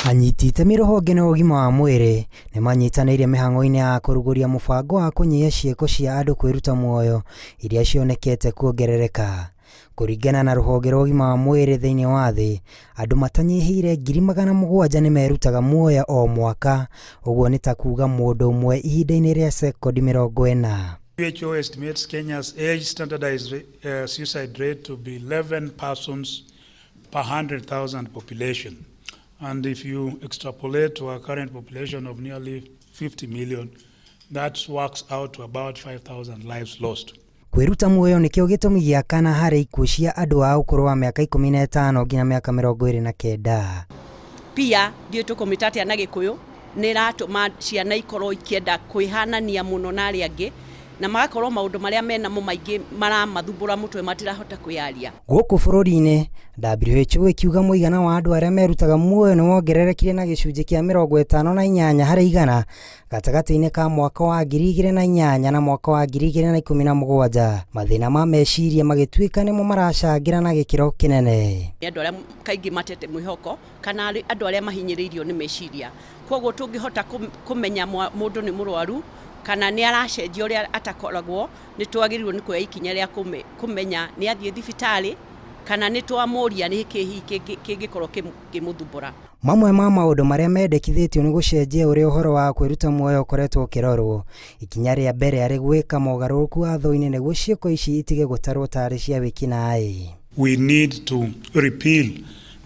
Anyiti itemi rũhonge-inĩ rwa ũgima wa mwĩrĩ nĩ manyitanĩire mĩhang'o-inĩ ya kũrugũria mũbango wa kũnyihia ciĩko cia andũ kwĩruta muoyo iria cionekete kuongerereka. Kũringana na rũhonge rwa ũgima wa mwĩrĩ thĩinĩ wa thĩ, andũ matanyihĩire 700,000 nĩ merutaga muoyo o mwaka, ũguo nĩ ta kuuga mũndũ ũmwe ihinda-inĩ rĩa sekondi 40. WHO estimates Kenya's age standardized suicide rate to be 11 persons per 100,000 population. And if you extrapolate to our current population of nearly 50 million, that works out to about 5,000 lives lost. Kwĩruta muoyo nĩkĩo gĩtũmi gĩa kana harĩ ikuũ cia andũ a ũkũrũ wa mĩaka 15 nginya mĩaka 29. Pia ndiũĩ tũkũmĩta atĩa na Gĩkũyũ, nĩ ĩratũma ciana ikorwo ikĩenda kwĩhanania mũno na arĩa angĩ, na magakorwo maũndũ marĩa menamo maingĩ maramathumbũra mũtwe matirahota kwĩyaria. Gũkũ bũrũri-inĩ, WHO ĩkiuga mũigana wa andũ arĩa merutaga muoyo nĩ wongererekire na gĩcunjĩ kĩa 58 harĩ igana gatagatĩ-inĩ ka mwaka wa 2008 na mwaka wa 2017. Mathĩna ma meciria magĩtuĩka nĩmo maracangĩra na gĩkĩro kĩnene. Nĩ andũ arĩa kaingĩ matete mwĩhoko kana andũ arĩa mahinyĩrĩirio nĩ meciria. Koguo tũngĩhota kũmenya mũndũ nĩ mũrwaru kana nĩ aracenjia ũrĩa atakoragwo, nĩ twagĩrĩirwo nĩ kuoya ikinya rĩa kũmenya nĩ athiĩ thibitarĩ kana nĩ twamũria nĩ kĩ hihi kĩngĩkorwo kĩmũthumbũra. Mamwe ma maũndũ marĩa mendekithĩtio nĩ gũcenjia ũrĩa ũhoro wa kwĩruta muoyo ũkoretwo ũkĩrorwo. Ikinya rĩa mbere arĩ gwĩka mogarũrũku watho-inĩ nĩguo ciĩko ici itige gũtarwo tarĩ cia wĩkinaĩ. We need to repeal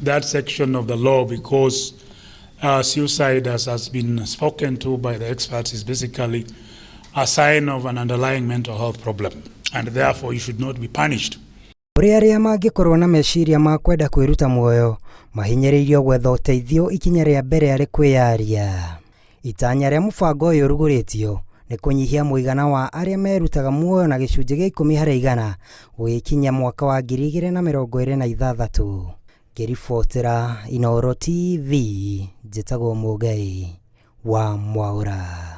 that section of the law because suicide, as has been spoken to by the experts, is basically a sign of an underlying mental health problem, and therefore you should not be punished. Kũrĩ arĩa mangĩkorwo na meciria ma kwenda kwĩruta muoyo, mahinyĩrĩirio gwetha ũteithio ikinya rĩa mbere arĩ kwĩyaria. Itanya rĩa mũbango ũyũ ũrugũrĩtio nĩ kũnyihia mũigana wa arĩa merutaga muoyo na gĩcunjĩ gĩa 10 harĩ igana gũgĩkinya mwaka wa 2026. Ngĩribotera Inooro TV, njĩtagwo Mũngai wa Mwaũra.